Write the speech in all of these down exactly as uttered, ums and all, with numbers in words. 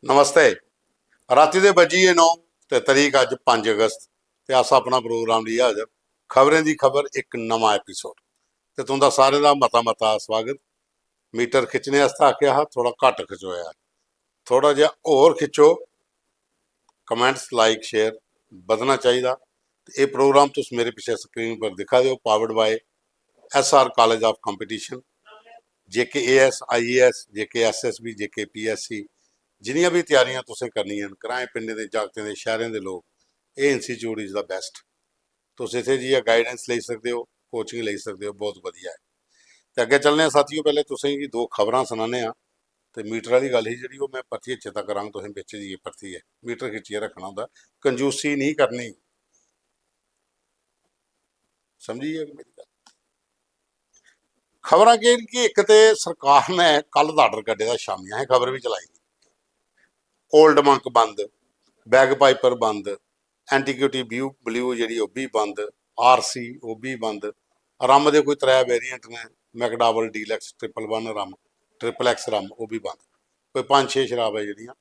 नमस्ते। रातीं दे बज्जी गे नौ ते तरीक अज्ज पंज अगस्त ते अस अपना प्रोग्राम लेइयै हाजर। खबरें दी खबर, इक नमां एपिसोड ते तुं'दा सारें दा मता मता स्वागत। मीटर खिच्चने आस्तै आखेआ हा, थोह्ड़ा घट्ट खचोआ ऐ, थोह्ड़ा जेहा होर खिच्चो। कमेंट्स, लाइक, शेयर बधना चाहिदा। ते एह् प्रोग्राम तुस मेरे पिच्छे स्क्रीन पर दिक्खा दे ओ, powered by S R College of Competition, J K A S, I A S, J K S S B, J K P S C, जिन्नियां बी त्यारियां तुसें करनियां न, ग्राएं पिंडें दे जागतें दे, शैह्रें दे लोक, एह् institute is the best। तुस इत्थै जाइयै गाइडेंस लेई सकदे ओ, कोचिंग लेई सकदे ओ, बहुत बधिया ऐ। ते अग्गें चलने आं साथियो, पैह्लें तुसें गी दो खबरां सनाने आं। ते मीटर आह्ली गल्ल ही जेह्ड़ी, ओह् में परतियै चेता करांग तुसें बिच जाइयै परतियै। मीटर खिच्चियै रक्खना होंदा, कंजूसी निं करनी। समझी गे मेरी गल्ल? खबरां केह् न कि इक ते सरकार ने कल दा आर्डर कड्ढे दा, शामीं असें खबर बी चलाई, ओल्ड मंक बंद, बैग पाइपर बंद, एंटीक्विटी ब्यू ब्लू जेह्ड़ी, ओह् बी बंद, आरसी ओह् बी बंद, रम दे कोई त्रै वेरिएंट न, मैकडॉवल डीलक्स, ट्रिपल वन रम, ट्रिपल एक्स रम, ओह् बी बंद। कोई पंज छे शराबां जेह्ड़ियां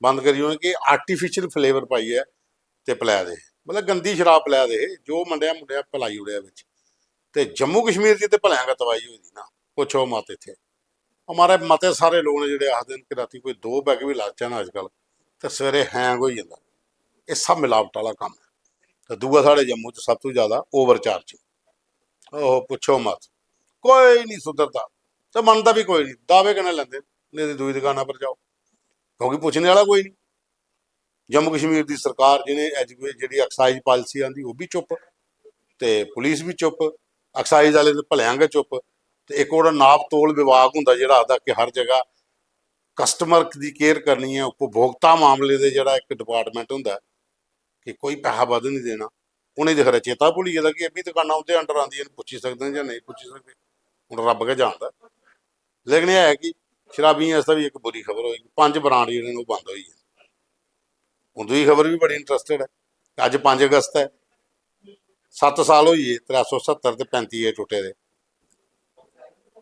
बंद करी ओड़न कि आर्टिफिशियल फ्लेवर पाइयै ते पलै दे हे, मतलब गंदी शराब पलै दे हे, जो मंडेआ मुंडेआ पलाई ओड़ेआ बिच। ते जम्मू कश्मीर दी ते भलेआं गै तबाही होई दी ना, पुच्छो मत इत्थै। हमारे मते सारे लोक न जेह्ड़े आखदे न कि रातीं कोई दो पैग बी लाचै ना अजकल ते सवेरे हैंग होई जंदा। एह् सब मिलावट आह्ला कम्म ऐ। ते दूआ, साढ़े जम्मू च सब तों ज्यादा ओवर चार्जिंग। ओहो, पुच्छो मत, कोई निं सुधरदा ते मनदा बी कोई निं, दावे कन्नै लैंदे न, नेईं ते दूई दकाना पर जाओ, क्योंकि पुच्छने आह्ला कोई निं। जम्मू कश्मीर दी सरकार, जि'नें एजुके-, जेह्ड़ी एक्साइज पालिसी आंदी, ओह् बी चुप्प, ते पुलिस बी चुप्प, एक्साइज आह्ले ते भलेआं गै चुप्प। ते इक ओह्ड़ा नाप तोल विभाग होंदा जेह्ड़ा आखदा कि हर जगह कस्टमर दी केयर करनी ऐ, उपभोक्ता मामले दे जेह्ड़ा इक डिपार्टमेंट होंदा ऐ कि कोई पैहा बद्ध निं देना। उ'नें ते खरै चेता भुल्ली गेदा कि एह् बी दकानां उं'दे अंडर आंदियां न, पुच्छी सकदे न जां नेईं पुच्छी सकदे, हून रब्ब गै जानदा। लेकिन एह् ऐ कि शराबियें आस्तै बी इक बुरी खबर होई, पंज ब्रांड जेह्ड़े न ओह् बंद होई गे। हून दूई खबर बी बड़ी इंटरस्टेड ऐ, अज्ज पंज अगस्त ऐ, सत्त साल होई गे त्रै सौ सत्तर ते पैंती ए टुट्टे दे।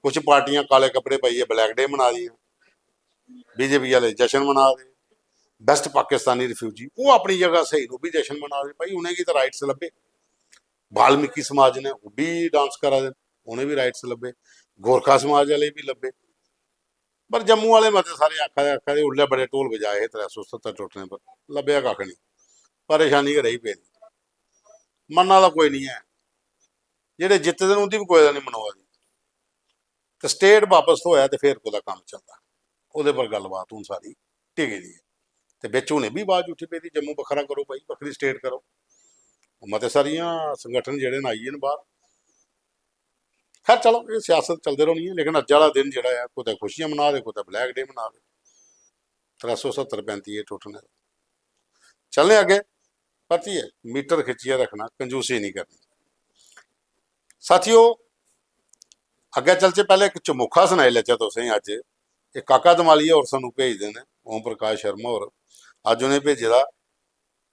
कुछ पार्टियां काले कपड़े पाइयै ब्लैक डे मना दियां, बीजेपी आह्ले जश्न मना दे। बेस्ट पाकिस्तानी रिफ्यूजी, ओह् अपनी जगह स्हेई न, ओह् बी जश्न मना दे, भाई उ'नेंगी ते राइट्स लब्भे। वाल्मीकि समाज ने ओह् बी डांस करा दे न, उ'नें बी राइट्स लब्भे। गोरखा समाज आह्ले बी लब्भे। पर जम्मू आह्ले मते सारे आखा दे, आखा दे, उल्लै बड़े ढोल बजाए हे त्रै सौ सत्तर टुट्टने पर, लब्भेआ कक्ख निं, परेशानी गै रेही पेदी। मन्ना दा कोई निं ऐ, जेह्ड़े जित्ते दे न उं'दी बी कोई निं मनोआ दी। ते स्टेट बापस थ्होआ ते फिर कुतै कम्म चलदा, ओह्दे पर गल्लबात हून सारी टिकी दी ऐ। ते बिच हून एह् बी अवाज उठी पेदी, जम्मू बक्खरा करो भाई, बक्खरी स्टेट करो। मते सारियां संगठन जेह्ड़े न आई गे न बाह्र। खैर चलो, एह् सियासत चलदे रौह्नी ऐ, लेकिन अज्ज आह्ला दिन जेह्ड़ा ऐ, कुतै खुशियां मना दे, कुतै ब्लैक डे मना दे। त्रै सौ सत्तर पैंती ए टुट्टने। चलने अग्गें, परतियै मीटर खिच्चियै रक्खना, कंजूसी निं करनी। साथियो, अग्गें चलचै, पैह्लें इक चमुखा सनाई लैचै तुसें गी। अज्ज एह् काका दमालिया होर सानूं भेजदे न, ओम प्रकाश शर्मा होर, अज्ज उ'नें भेजे दा,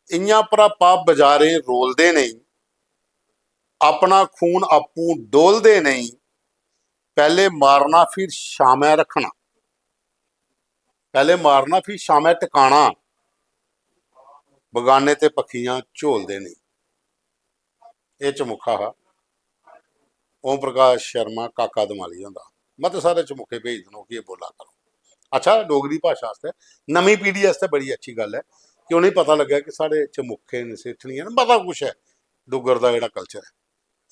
"इ'यां भ्रापा बजारें रोलदे नेईं, अपना खून आपूं डोलदे नेईं, पैह्ले मारना फ्ही शामै रक्खना, पैह्ले मारना फ्ही शामै टकाना, बगाने ते पक्खियां झोलदे नेईं।" एह् चमुखा हा ओम प्रकाश शर्मा, काका दमाली होंदा। मते सारे चमुखे भेजदे न, ओह् केह् बोला करो। अच्छा, डोगरी भाशा आस्तै, नमीं पीढ़ी आस्तै बड़ी अच्छी गल्ल ऐ कि उ'नेंगी पता लग्गै कि साढ़े चमुखे न, सिरथनियां न, मता कुछ ऐ डुग्गर दा जेह्ड़ा कल्चर ऐ,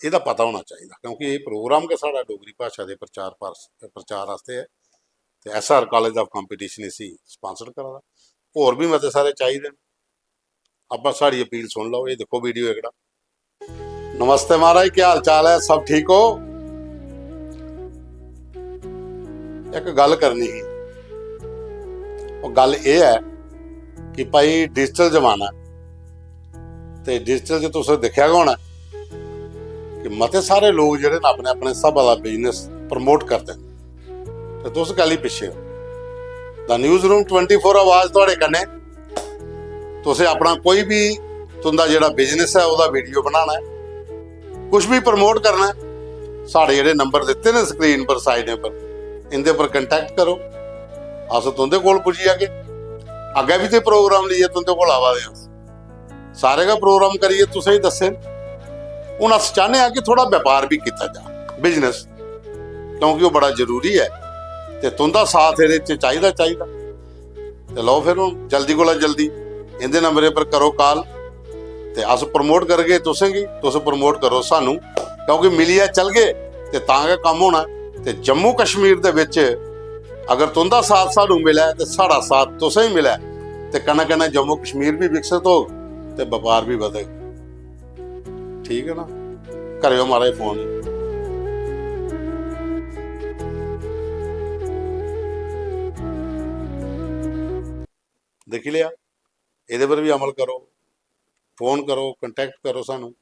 एह्दा पता होना चाहिदा, क्योंकि एह् प्रोग्राम गै साढ़ा डोगरी भाशा दे प्रचार पास-, प्रचार आस्तै ऐ। ते S R College of Competition इसी स्पांसर करा दा। होर बी मते सारे चाहिदे न। अब्बा, साढ़ी अपील सुन लैओ, एह् दिक्खो वीडियो एह्कड़ा। नमस्ते महाराज, केह् हाल चाल ऐ? सब ठीक ओ? इक गल्ल करनी ही। ओह् गल्ल एह् ऐ कि भाई, डिजिटल जमाना ऐ ते डिजिटल च तुसें दिक्खेआ गै होना ऐ कि मते सारे लोक जेह्ड़े न, अपने अपने स्हाबा दा बिजनेस प्रमोट करदे न। ते तुस कैह्ली पिच्छे ओ? The News Room twenty four आवाज थुआढ़े कन्नै। तुसें अपना कोई बी, तुं'दा जेह्ड़ा बिजनेस ऐ, ओह्दा वीडियो बनाना ऐ, कुछ बी प्रमोट करना ऐ, साढ़े जेह्ड़े नंबर दित्ते न स्क्रीन पर, साइडें पर, इं'दे पर कंटैक्ट करो, अस तुं'दे कोल पुज्जी जागे। अग्गें बी ते प्रोग्राम लेइयै तुं'दे कोल आवा दे आं। सारे गै प्रोग्राम करियै तुसें गी दस्से न। हून अस चाह्न्ने आं कि थोह्ड़ा बपार बी कीता जा, बिजनेस, क्योंकि ओह् बड़ा जरूरी ऐ ते तुं'दा साथ एह्दे च चाहिदा, चाहिदा। ते लओ फिर, हून जल्दी कोला जल्दी इं'दे नंबरें पर करो काल ते अस प्रमोट करगे तुसें गी, तुस प्रमोट करो सानू, क्योंकि मिलियै चलगे ते तां गै कम्म होना ऐ। ते जम्मू कश्मीर दे बिच अगर तुं'दा साथ सानू मिलै ते साढ़ा साथ तुसें गी मिलै ते कन्नै कन्नै जम्मू कश्मीर बी विकसित होग ते बपार बी बधग। ठीक है ना? करेओ महाराज फोन। दिक्खी लेआ, एह्दे पर बी अमल करो, फोन करो, कंटैक्ट करो सानू,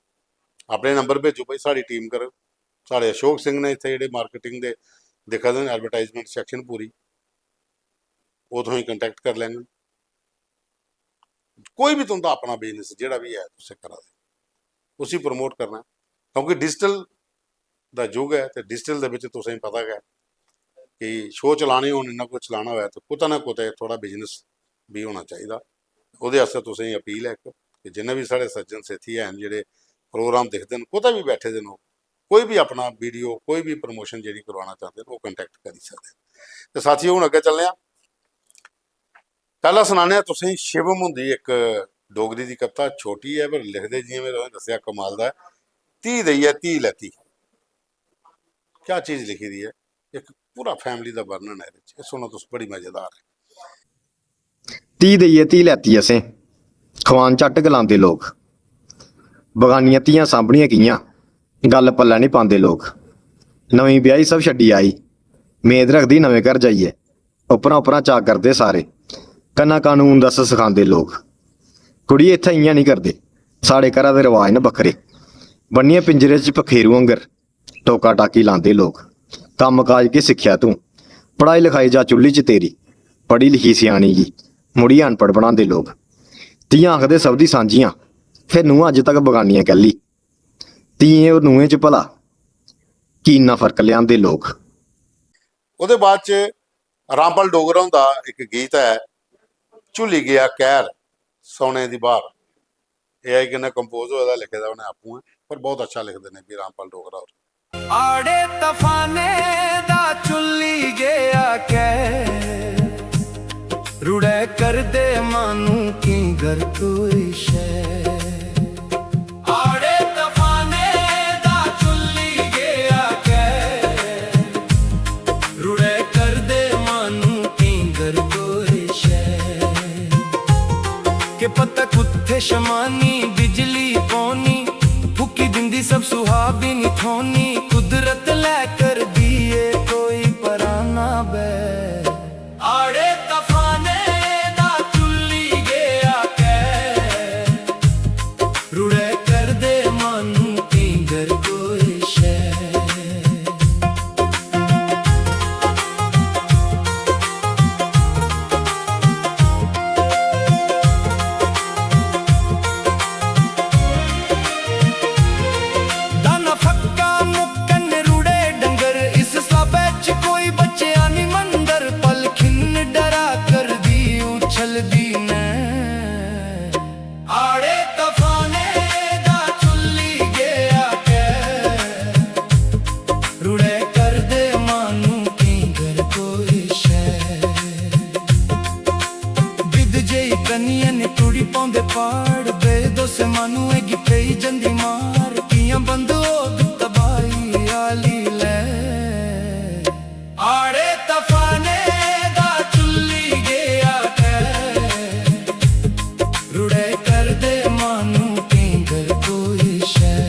अपने नंबर भेजो भाई, साढ़ी टीम करग। साढ़े अशोक सिंह ने इत्थै जेह्ड़े मार्केटिंग दे दिक्खा दे न, एडवर्टाइजमेंट सैक्शन पूरी, ओह् तुसेंगी कंटैक्ट करी लैङन। कोई बी तुं'दा अपना बिजनेस जेह्ड़ा बी ऐ तुसें करा दे, उसी प्रमोट करना, क्योंकि डिजिटल दा युग ऐ ते डिजिटल दे बिच तुसेंगी पता गै कि शो चलाने होन, इन्ना कुछ चलाना होऐ ते कुतै ना कुतै थोह्ड़ा बिजनेस बी होना चाहिदा। ओह्दे आस्तै तुसेंगी अपील ऐ इक कि जिन्ने बी साढ़े सज्जन साथी हैन जेह्ड़े प्रोग्राम दिखदे न, कुतै बी बैठे दे न, ओह् कोई बी अपना वीडियो, कोई बी प्रमोशन जेह्ड़ी करवाना चांह्दे न, ओह् कंटैक्ट करी सकदे न। ते साथियो, हून अग्गें चलने आं। पैह्ला सनाने आं तुसेंगी, शिवम हुंदी इक डोगरी दी कविता, छोटी ऐ पर लिखदे, जि'यां में तुसेंगी दस्सेआ, कमाल दा ऐ। धी देइयै धी लैती, क्या चीज लिखी दी ऐ, इक पूरा फैमिली दा वर्णन ऐ एह्दे च। एह् सुनो तुस, बड़ी मजेदार ऐ। धी देइयै धी लैती असें, खुआन झट्ट गलांदे लोक। बगानियां धियां सांभनियां कि'यां, गल्ल पल्लै निं पांदे लोक। नमीं ब्याही सब छड्डी आई, मेद रखदी नमें घर जाइयै। उप्परा उप्परा चा करदे सारे, कन्नै कानून दस सखांदे लोक। कुड़िये, इत्थै इ'यां निं करदे, साढ़े घरा दे रवाज न बक्खरे। बन्नियै पिंजरे च पखेरू आंगर, टोका टाकी लांदे लोक। कम्म काज केह् सिक्खेआ तूं? पढ़ाई लखाई जा चु'ल्ली च तेरी? पढ़ी लिखी स्यानी गी मुड़ियै अनपढ़ बनांदे लोक। धियां आखदे सब दी सांझियां, फिर नूंहां अज्ज तक बगानियां कैल्ली? धियें और नूंहें च भला की इन्ना फर्क लेआंदे लोक? ओह्दे बाद च रामपाल डोगरा हुंदा इक गीत ऐ, झुल्ली गेआ कैह्र सौने दी ब्हार। एआई कन्नै कंपोज होए दा, लिखे दा उ'नें आपूं ऐ, पर बहुत अच्छा लिखदे न बी रामपाल डोगरा होर। आड़े तफाने दा चुल्ली गेआ कैह्र, रुड़ै करदे मानू की गर कोई शै। आड़े तफाने दा चुल्ली गेआ कैह्र, रुड़ै करदे मानू की गर कोई शै। के पता कुत्थे शमानी बिजली पौनी, फूकी दिंदी सब सुहाबी निं थोनी, कुदरत लै करदी ए कोई पराना बैर। आड़े तफाने दा चुल्ली गेआ कैह्र, रुड़ै करदे मानू की गर कोई शै। दाना फक्का मुक्कन रुड़े डंगर, इस स्हाबै च कोई बचेआ निं मंदर, पल खिन्न डरा करदी उछलदी नै। आड़े तफाने दा चुल्ली गेआ कैह्र, रुड़ै करदे मानू की गर कोई शै। बिद जेही कनियन टुरी पौंदे प्हाड़, बेदोसे मानुए गी पेई जंदी मार, कि'यां बंद होग तबाही आह्ली लैह्र। आड़े तफाने दा चुल्ली गेआ कैह्र, रुड़ै करदे मानू की गर कोई शै।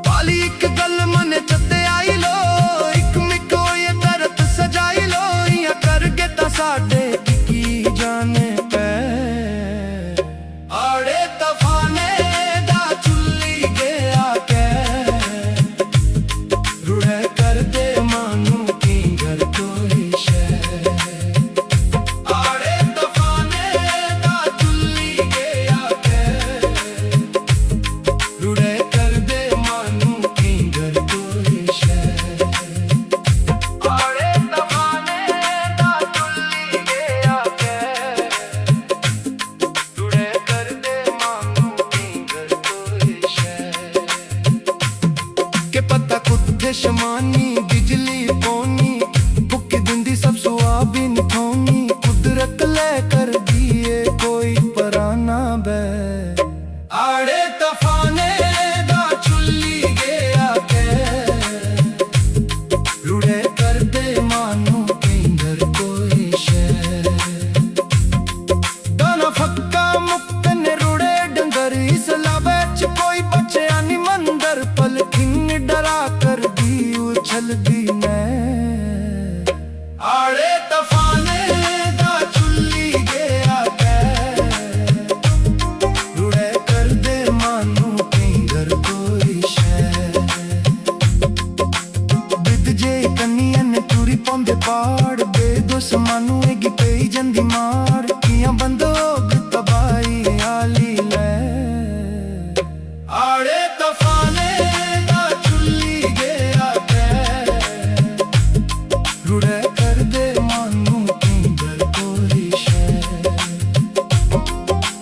पाली इक गल्ल मनै चत्ते आई लो,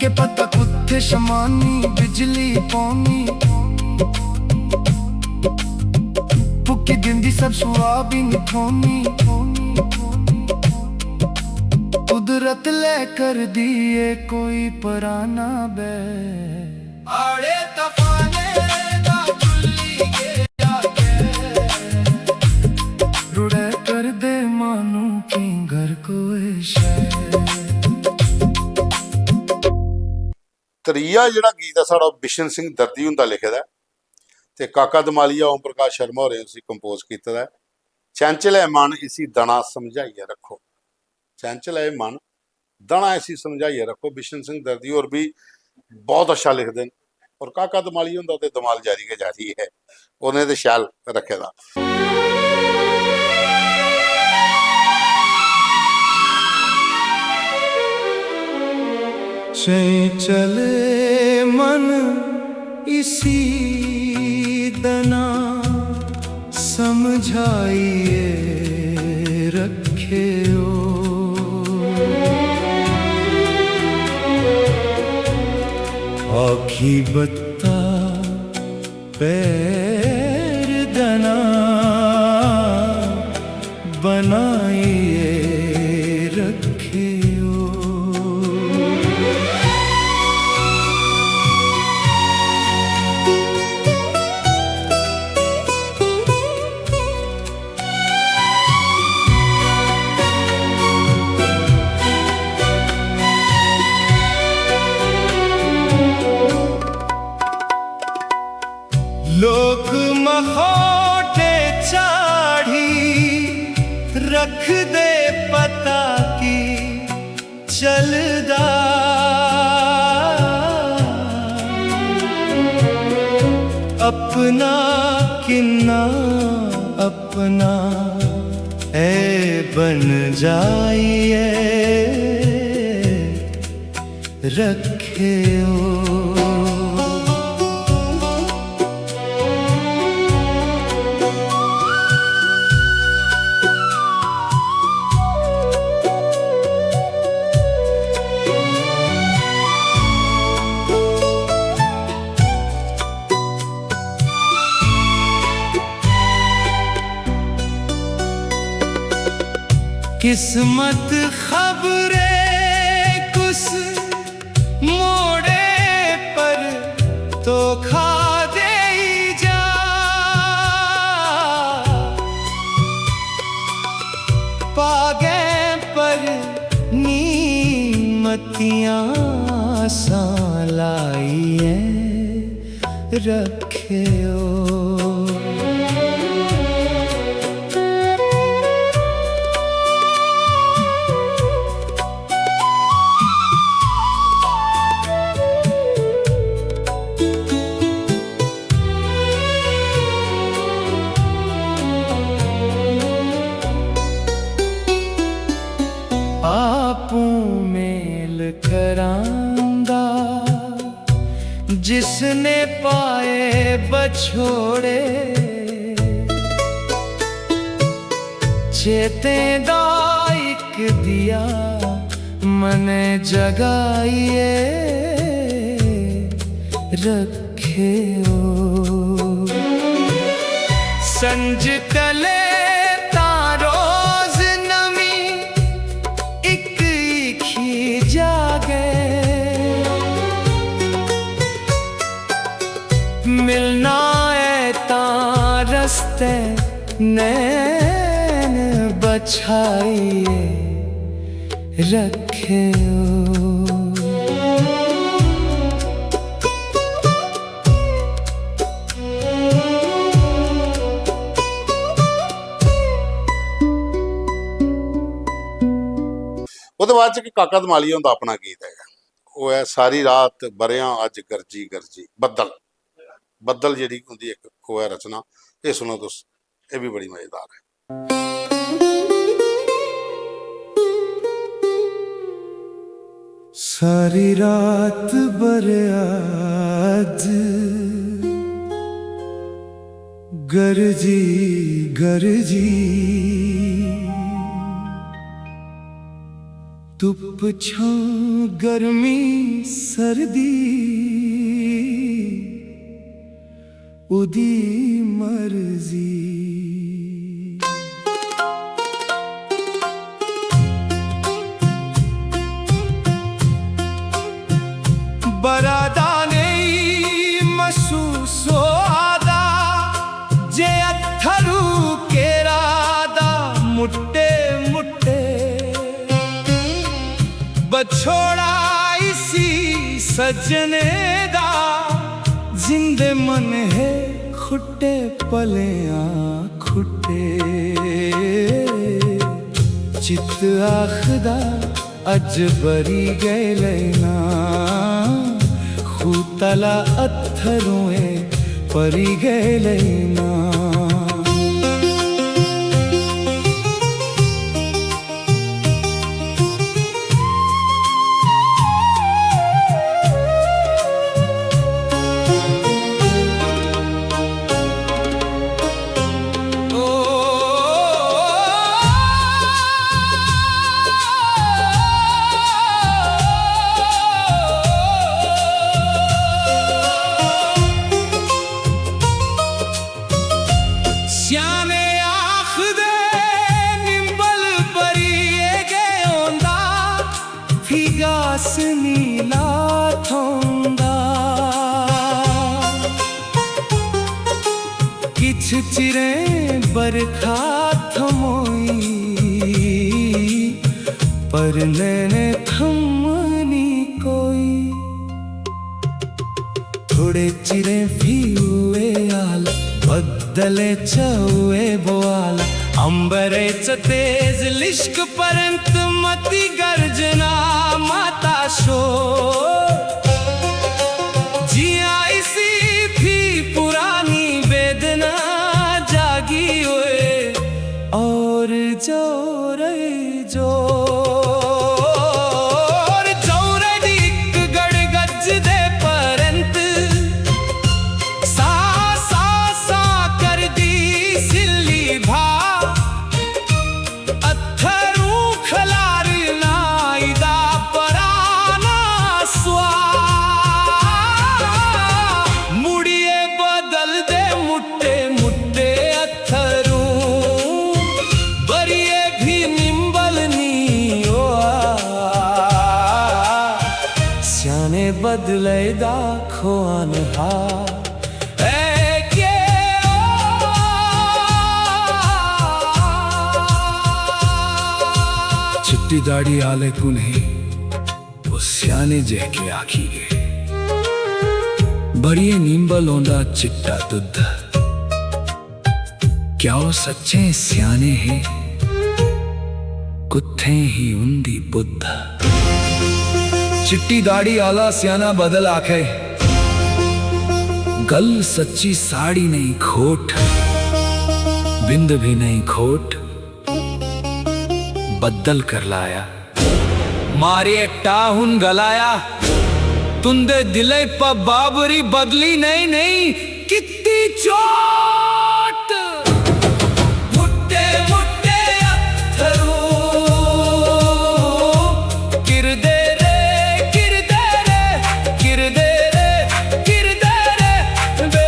के पता कुत्थे शमानी बिजली पौनी, फुकी दिंदी सब सुआबी निठोनी। कुदरत ले कर दिए कोई पराना बे। आड़े तफाने दा चुल्ली गेआ गै। रुड़ै करदे मानू की घर कोई शै। त्रीया जेह्ड़ा गीत ऐ साढ़ा, ओह् बिशन सिंह दर्दी हुंदा लिखे दा ऐ ते काका दमालिया, ओम प्रकाश शर्मा होरें उसी कंपोज कीते दा ऐ। चैंचल ऐ मन, इसी दना समझाइयै रक्खो। चैंचल ऐ मन, दना इसी समझाइयै रक्खो। बिशन सिंह दर्दी होर बी बहुत अच्छा लिखदे न, और काका दमालिया हुंदा ते दमाल जारी गै जारी ऐ, उ'नें ते शैल रक्खे दा। चैंचल मन इसी दना समझाइए रखेओ। आखी बत्ता पैर दना बनाइए रखेओ। लोक मखौटे चाढ़ी रखदे, पता की चलदा अपना किन्ना अपना ऐ बन जाइए रखेओ। किस्मत खबरे कुस मोड़े पर धोखा देई जा, पागें पर नीमतियां आसां लाइयै रखेओ। आपूं मेल करांदा जिसने पाए बछोड़े, चेतें दा इक दिया मनै जगाइए रखेओ। संज टले तां रोज नमीं इक ईखी जागे। मिलना ऐ तां रस्तै नैन बछाइयै रखेओ। ओह्दे बाद च इक काका दमालिया हुंदा अपना गीत ऐ, ओह् ऐ सारी रात बरेआं अज्ज गरजी गरजी बद्दल। बद्दल जेह्ड़ी उं'दी इक ओह् ऐ रचना, एह् सुनो तुस, एह् बी बड़ी मजेदार ऐ। सारी रात बरेआ अज्ज गरजी गरजी, धुप्प छां गर्मी सर्दी उदी मर्जी। बरा दा नेईं मसूस होआ दा जे अत्थरू केरा दा मुट्टे मुट्टे। बछोड़ा इसी सज्जने दा जिंदे मन हे खुट्टे पलेआं खुट्टे। चित्त आखदा अज्ज बरी गए लैना, खूतला अत्थरुएं परी गए लैना। स्याने आखदे निंबल बरियै गै औंदा, फ्ही गास नीला थ्होंदा। किछ चिरें बरखा थमोई, पर नैने थम्मनी कोई। थोड़े चिरें फ्ही उए हाल, बद्दले च उए बुआल, अंबरे च तेज लिश्क परंत मती गर्जना माता शोर। जियां इसी फ्ही पुरानी वेदना जागी होए, और जोरे जोर, जोरे दी इक गड़गज्ज दे परंत सा सा सा करदी सिल्ली भा। अत्थरू खलारना इदा पराना सुआ। मुड़ियै बदलदे मुट्टे मुट्टे अत्थरू, बरियै भी निंबल नी होआ। स्याने बदले दा खोआन हा। ऐ के ओ। चिट्टी दाढ़ी आले कुण हे, ओह् स्याने जेह के आखी गए। बरिये नींबल औंदा चिट्टा दुद्ध। क्या ओह् सच्चें स्याने हे? कुत्थें ही उंदी बुद्ध? चिट्टी दाढ़ी आला स्याना बदल आखे, गल सच्ची साड़ी नहीं खोट, बिंद भी नहीं खोट, बद्दल कर लाया। मारे टाहुन गलाया, तुंदे दिले प बाबरी बदली नहीं, नहीं, कित्ती चोट। मुट्टे, मुट्टे अत्थरू, किरदे रे, किरदे रे, किरदे रे, किरदे रे, बे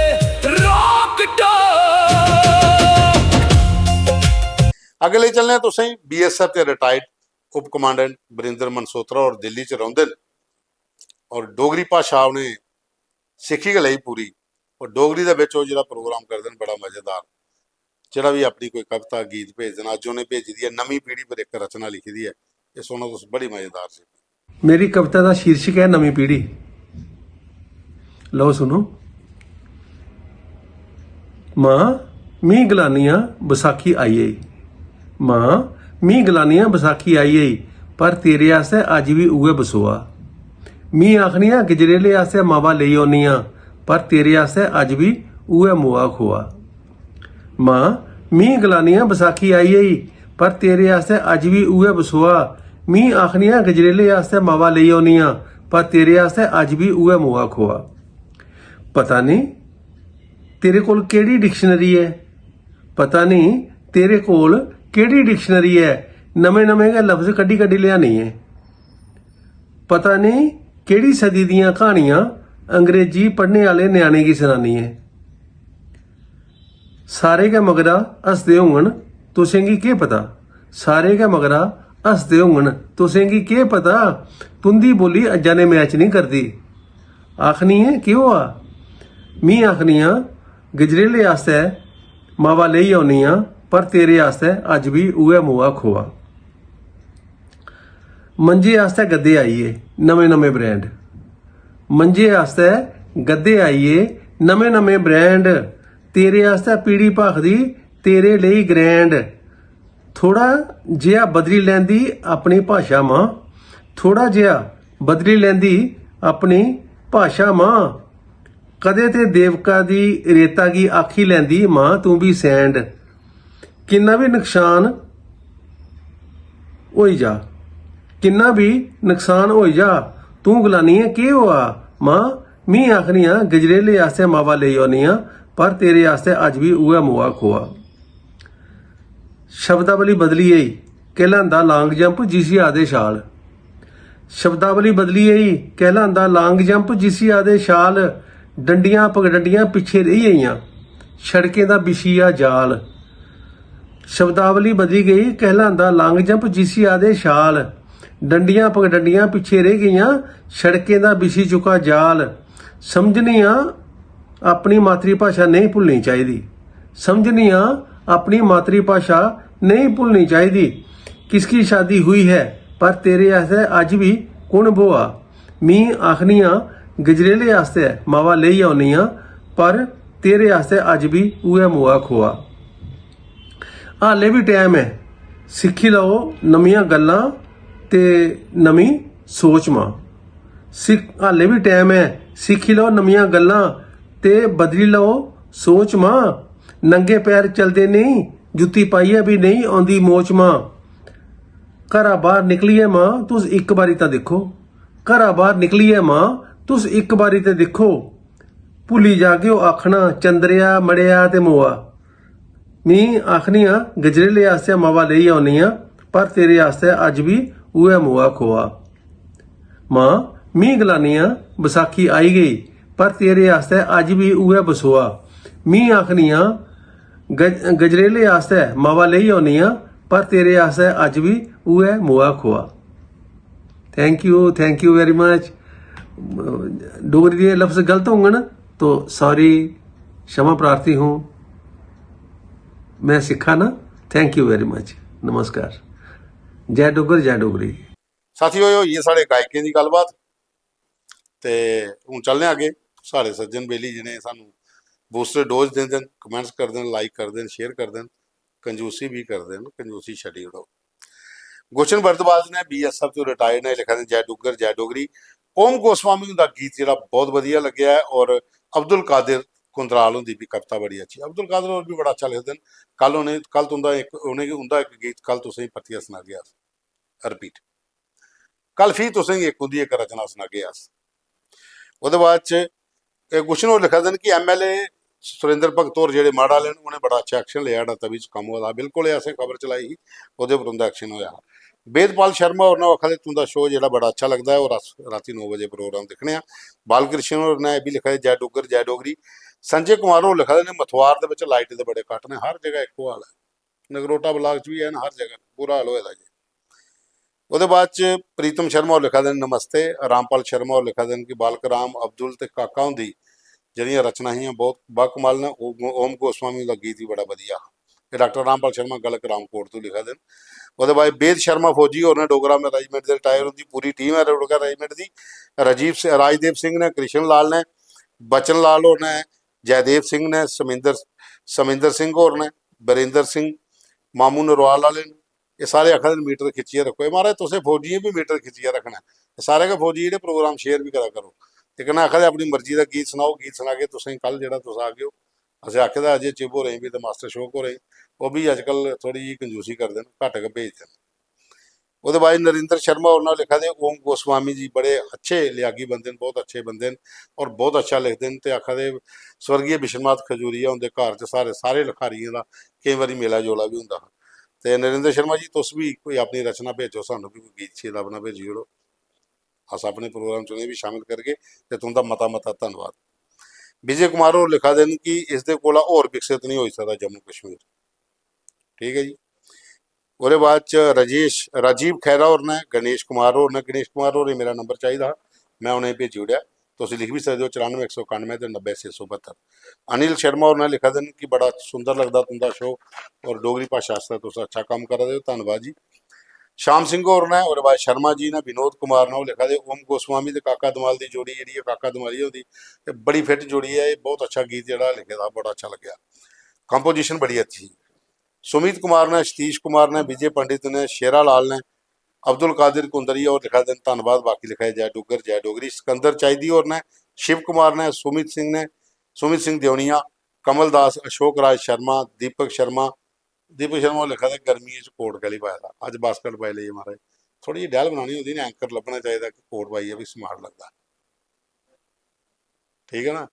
रोक टोक। अगले चलने तुसें बीएसएफ दे रिटायर्ड उप कमांडेंट बरिंदर मनसोत्रा होर दिल्ली च रौंह्दे न और डोगरी भाशा उ'नें सिक्खी गै लेई पूरी। और डोगरी दे बिच ओह् जेह्ड़ा प्रोग्राम करदे न, बड़ा मजेदार। जेह्ड़ा बी अपनी कोई कविता, गीत भेजदे न, अज्ज उ'नें भेजी दी ऐ, नमीं पीढ़ी पर इक रचना लिखी दी ऐ, एह् सुनो तुस, बड़ी मजेदार जी। मेरी कविता दा शीर्षक ऐ नमीं पीढ़ी। लओ सुनो। मां, मी गलानियां बसाखी आई गेई। मां, मी गलानियां बसाखी आई गेई, पर तेरे आस्तै अज्ज बी उ'ऐ बसोआ। मी आखनियां गजरेले आस्तै मावा लेई औनियां, पर तेरे आस्तै अज्ज बी उ'ऐ मोआ खोआ। मां, मी गलानियां बसाखी आई गेई, पर तेरे आस्तै अज्ज बी उ'ऐ बसोआ। मी आखनियां गजरेले आस्तै मावा लेई औनियां, पर तेरे आस्तै अज्ज बी उ'ऐ मोआ खोआ। पता नेईं तेरे कोल केह्ड़ी डिक्शनरी ऐ, पता नेईं तेरे कोल केह्ड़ी डिक्शनरी ऐ, नमें-नमें गै लफ्ज कड्ढी-कड्ढी लेआनी ऐ। पता नेईं केह्ड़ी सदी दियां क्हानियां अंग्रेजी पढ़ने आह्ले ञ्याणे गी सनानी ऐ। सारे गै मगरा हसदे होङन, तुसेंगी केह् पता? सारे गै मगरा हसदे होङन, तुसेंगी केह् पता? तुं'दी बोल्ली अज्जा ने मैच नेईं करदी। आखनी ऐ केह् होआ? मी आखनी आं गजरेले आस्तै मावा लेई औनी आं, पर तेरे आस्तै अज्ज बी उ'ऐ मोआ खोआ। मंजे आस्तै गद्दे आई गे नमें नमें ब्रांड। मंजे आस्तै गद्दे आई गे नमें नमें ब्रांड। तेरे आस्तै पीढ़ी भाखदी, तेरे लेई ग्रैंड। थोड़ा जेहा बदली लैंदी अपनी भाशा मां, थोड़ा जेहा बदली लैंदी अपनी भाशा मां। कदें ते देवका दी रेता गी आखी लैंदी मां तूं बी सैंड। किन्ना बी नुकसान होई जा, किन्ना बी नुकसान होई जा, तूं गलानी ऐ केह् होआ मां? मी आखनी आं गजरेले आस्तै मावा लेई औनी आं, पर तेरे आस्तै अज्ज बी उ'ऐ मोआ खोआ। शब्दावली बदली गेई, कहलांदा लांग जंप जिसी आखदे शाल। शब्दावली बदली गेई, कहलांदा लांग जंप जिसी आखदे शाल। डंडियां पगडंडियां पिच्छे रेही गेइयां, सड़कें दा बिछी गेआ जाल। शब्दावली बदली गेई, कहलांदा लांग जंप जिसी आखदे शाल। डंडियां पगडंडियां पिच्छे रेही गेइयां, सड़कें दा बिछी चुका जाल। समझनी आं अपनी मातरी भाशा नेईं भुल्लनी चाहिदी। समझनी आं अपनी मातरी भाशा नेईं भुल्लनी चाहिदी। किसकी शादी हुई है पर तेरे आस्तै अज्ज बी कु'न ब्होआ? मी आखनी आं गजरेले आस्तै मावा लेई औनी आं, पर तेरे आस्तै अज्ज बी उ'ऐ मोआ खोआ। हाले बी टैम ऐ, सिक्खी लैओ नमियां गल्लां ते नमीं सोच मां। सिख-, हाले बी टैम ऐ, सिक्खी लैओ नमियां गल्लां ते बदली लैओ सोच मां। नंगे पैर चलदे नेईं, जुत्ती पाइयै बी नेईं औंदी मोच मां। घरा बाह्र निकलियै मां तुस इक बारी तां दिक्खो, घरा बाह्र निकलियै मां तुस इक बारी ते दिक्खो। भुल्ली जागेओ आखना चंद्रेआ, मड़ेआ ते मोआ। मी आखनी आं गजरेले आस्तै मावा लेई औनी आं, पर तेरे आस्तै अज्ज बी उ'ऐ मोआ खोआ। मां, मी गलानी आं बसाखी आई गेई, पर तेरे आस्तै अज्ज बी उ'ऐ बसोआ। मी आखनी आं गज-, गजरेले आस्तै मावा लेई औनी आं, पर तेरे आस्तै अज्ज बी उ'ऐ मोआ खोआ। Thank you, thank you very much। Dogri दे लफ्ज गलत होङन तो सॉरी, क्षमा प्रार्थी हूँ। मैं सिक्खा ना। Thank you very much। नमस्कार। जय डुग्गर, जय डोगरी। साथियो, एह् होई गेई साढ़े गायकें दी गल्लबात। ते हून चलने आं अग्गें। साढ़े सज्जन बेली जि'नें सानू बूस्टर डोज दिंदे न, कमेंट्स करदे न, लाइक करदे न, शेयर करदे न, कंजूसी बी करदे न, कंजूसी छड्डी ओड़ो। गुलशन भारद्वाज ने, बीएसएफ चों रिटायर्ड ने, लिखा दे, "जय डुग्गर, जय डोगरी।" ओम गोस्वामी हुंदा गीत जेह्ड़ा बहुत बधिया लग्गेआ ऐ, और अब्दुल कादिर कुंदराल हुंदी बी कविता बड़ी अच्छी। अब्दुल कादिर होर बी बड़ा अच्छा लिखदे न। कल उ'नें, कल तुं'दा इक, उ'नेंगी उं'दा इक गीत कल तुसेंगी परतियै सनागे अस, रिपीट। कल फ्ही तुसेंगी इक उं'दी इक रचना सनागे अस। ओह्दे बाद च एह् गुलशन होर लिखा दे न कि एमएलए सुरेंद्र भगत होर जेह्ड़े मढ़ आह्ले न, उ'नें बड़ा अच्छा एक्शन लेआ जेह्ड़ा तवी च कम्म होआ दा हा। बिल्कुल, एह् असें खबर चलाई ही, ओह्दे पर उं'दा एक्शन होआ हा। वेदपाल शर्मा होर ने आखा दे, "तुं'दा शो जेह्ड़ा बड़ा अच्छा लगदा ऐ, और अस रातीं नौ बजे प्रोग्राम दिक्खने आं।" बालकृष्ण होर ने एह् बी लिखा दे, "जय डुग्गर, जय डोगरी।" संजय कुमार होर लिखा दे न, "मथुआर दे बिच लाइट दे बड़े कट ने, हर जगह इक्को हाल ऐ, नगरोटा ब्लाक च बी हैन, हर जगह बुरा हाल होए दा जी।" ओह्दे बाद च प्रीतम शर्मा होर लिखा दे न, "नमस्ते।" रामपाल शर्मा होर लिखा दे न कि बालक राम, अब्दुल ते काका हुंदी जेह्ड़ियां रचनां हियां, बहुत बाकमाल न। ओम, ओम गोस्वामी दा गीत बी बड़ा बधिया हा। एह् डाक्टर रामपाल शर्मा, गलक रामकोट तों लिखा दे न। ओह्दे बाद वेद शर्मा फौजी होर न, डोगरा रेजिमेंट दे रिटायर, उं'दी पूरी टीम ऐ डोगरा रेजिमेंट दी। राजीव सि-, राजदेव सिंह ने, कृष्ण लाल ने, बचन लाल होर ने, जयदेव सिंह ने, समिंदर, समिंदर सिंह होर ने, बीरेंद्र सिंह, मामू नरवाल आह्ले न। एह् सारे आखा दे न, "मीटर खिच्चियै रक्खो।" एह् महाराज, तुसें फौजियें बी मीटर खिच्चियै रक्खना ऐ। एह् सारे गै फौजी जेह्ड़े, प्रोग्राम शेयर बी करा करो। ते कन्नै आखा दे, "अपनी मर्जी दा गीत सनाओ, गीत सनागे तुसें कल, जेह्ड़ा तुस आखगेओ।" असें आखे दा अजय चिब होरें बी ते मास्टर शोक होरें, ओह् बी अजकल थोह्ड़ी जेही कंजूसी करदे न, घट्ट गै भेजदे न। ओह्दे बाद नरेंद्र शर्मा होर न लिखा दे, "ओम गोस्वामी जी बड़े अच्छे लियागी बंदे न, बहुत अच्छे बंदे न, और बहुत अच्छा लिखदे न।" ते आखा दे, "स्वर्गीय विश्वनाथ खजूरिया हुंदे घर च सारे, सारे लखारियें दा केईं बारी मेला जोला बी होंदा हा।" ते नरेंद्र शर्मा जी, तुस बी कोई अपनी रचना भेजो, सानू बी कोई गीत शीत अपना भेजी ओड़ो। अस अपने प्रोग्राम च उ'नेंगी बी शामिल करगे। ते तुं'दा मता मता धन्नवाद। विजय कुमार होर लिखा दे न कि इसदे कोला होर विकसित निं होई सकदा जम्मू कश्मीर। ठीक ऐ जी। ओह्दे बाद च राजेश, राजीव खैरा होर न, गणेश कुमार होर न। गणेश कुमार होरें मेरा नंबर चाहिदा हा, में उ'नेंगी भेजी ओड़ेआ। तुस लिखी बी सकदे ओ चरानुऐ इक सौ कानुऐ ते नब्बै छे सौ बह्त्तर। अनिल शर्मा होर ने लिखा दे न कि बड़ा सुंदर लगदा तुं'दा शो और डोगरी भाशा आस्तै तुस अच्छा कम्म करा दे ओ, धन्नवाद जी। श्याम सिंह होर ने, ओह्दे बाद शर्मा जी ने, विनोद कुमार ने, ओह् लिखा दे ओम गोस्वामी ते काका दमाल दी जोड़ी जेह्ड़ी ऐ, काका दमाली होंदी, एह् बड़ी फिट जोड़ी ऐ, एह् बहुत अच्छा गीत जेह्ड़ा लिखे दा, बड़ा अच्छा लग्गेआ, कंपोजिशन बड़ी अच्छी। सुमित कुमार ने, सतीश कुमार ने, विजय पंडित ने, शेरा लाल ने, अब्दुल कादिर कुंदरिया होर लिखा दे न, धन्नवाद। बाकी लिखा दे जय डुग्गर जय डोगरी। सिकंदर चाईदी होर ने, शिव कुमार ने, सुमित सिंह ने, सुमित सिंह देवनिया, कमल दास, अशोक राज शर्मा, दीपक शर्मा। दीपक शर्मा होर लिखा दे गर्मियें च कोट कैह्ली पाए दा, अज्ज बास्कट पाई लेई महाराज। थोह्ड़ी जेही डैल बनानी होंदी ना, एंकर लब्भना चाहिदा कि कोट पाइयै बी स्मार्ट लगदा। ठीक है ना।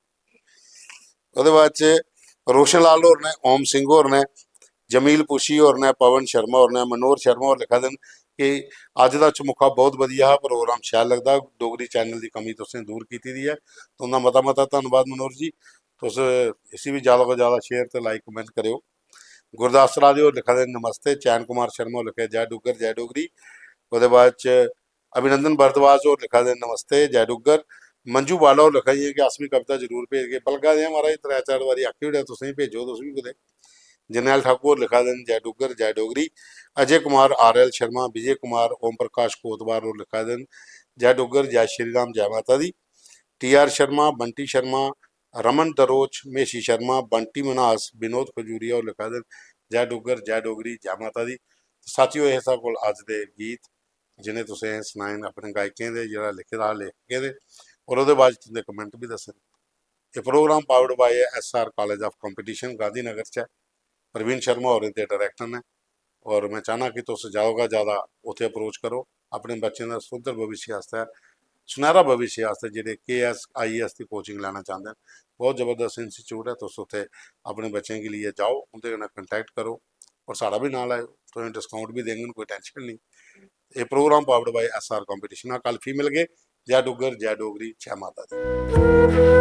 ओह्दे बाद च रोशन लाल होर ने, ओम सिंह होर ने, जमील पुशी होर ने, पवन शर्मा होर ने, मनोहर शर्मा होर लिखा दे न कि अज्ज दा चमुखा बहुत बधिया हा, प्रोग्राम शैल लगदा, डोगरी चैनल दी कमी तुसें दूर कीती दी ऐ। तुं'दा मता मता धन्नवाद मनोहर जी। तुस इसी बी ज्यादा कोला ज्यादा शेयर ते लाइक कमेंट करेओ। गुरदास राजे होर लिखा दे नमस्ते, चैन कुमार शर्मा होर लिखे जय डुग्गर जय डोगरी। ओह्दे बाद च अभिनंदन भारद्वाज होर लिखा दे नमस्ते जय डुग्गर। मंजू बाला होर लिखा दियां कि अस बी कविता जरूर भेजगे। बलगा दे आं महाराज, त्रै चार बारी आखी ओड़ेआ तुसें, भेजो तुस बी कुतै। जरनैल ठाकुर होर लिखा दे न जय डुग्गर जय डोगरी। अजय कुमार, आर एल शर्मा, विजय कुमार, ओम प्रकाश कोतवाल होर लिखा दे न जय डुग्गर जय श्री राम जय माता दी। टी आर शर्मा, बंटी शर्मा, रमन दरोच, मेशी शर्मा, बंटी मन्हास, विनोद खजूरिया होर लिखा दे न जय डुग्गर जय डोगरी जय माता दी। साथियो, एह् साढ़े कोल अज्ज दे गीत जि'नें तुसें सनाए न अपने गायकें दे, जेह्ड़ा लिखे दा हा लेखकें दे, और ओह्दे बाद च तुं'दे कमेंट बी दस्से न। एह् program powered by S R College of Competition Gandhinagar च ऐ। प्रवीण शर्मा होरें दे डायरेक्टर न और में चाह्न्नां कि तुस जाओ गै ज्यादा उत्थै अप्रोच करो अपने बच्चें दा सुंदर भविष्य आस्तै, सुनैह्रा भविष्य आस्तै, जेह्ड़े के एस, आई ए एस दी कोचिंग लैना चांह्दे न। बहुत जबरदस्त इंस्टीट्यूट ऐ, तुस उत्थै अपने बच्चें गी लेइयै जाओ, उं'दे कन्नै कंटैक्ट करो और साढ़ा बी नांऽ लैओ, तुसें डिस्काउंट बी देङन, कोई टैंशन निं। एह् program powered by S R Competition। हाँ, कल फ्ही मिलगे। जै डुग्गर, जै डोगरी, जै माता दी।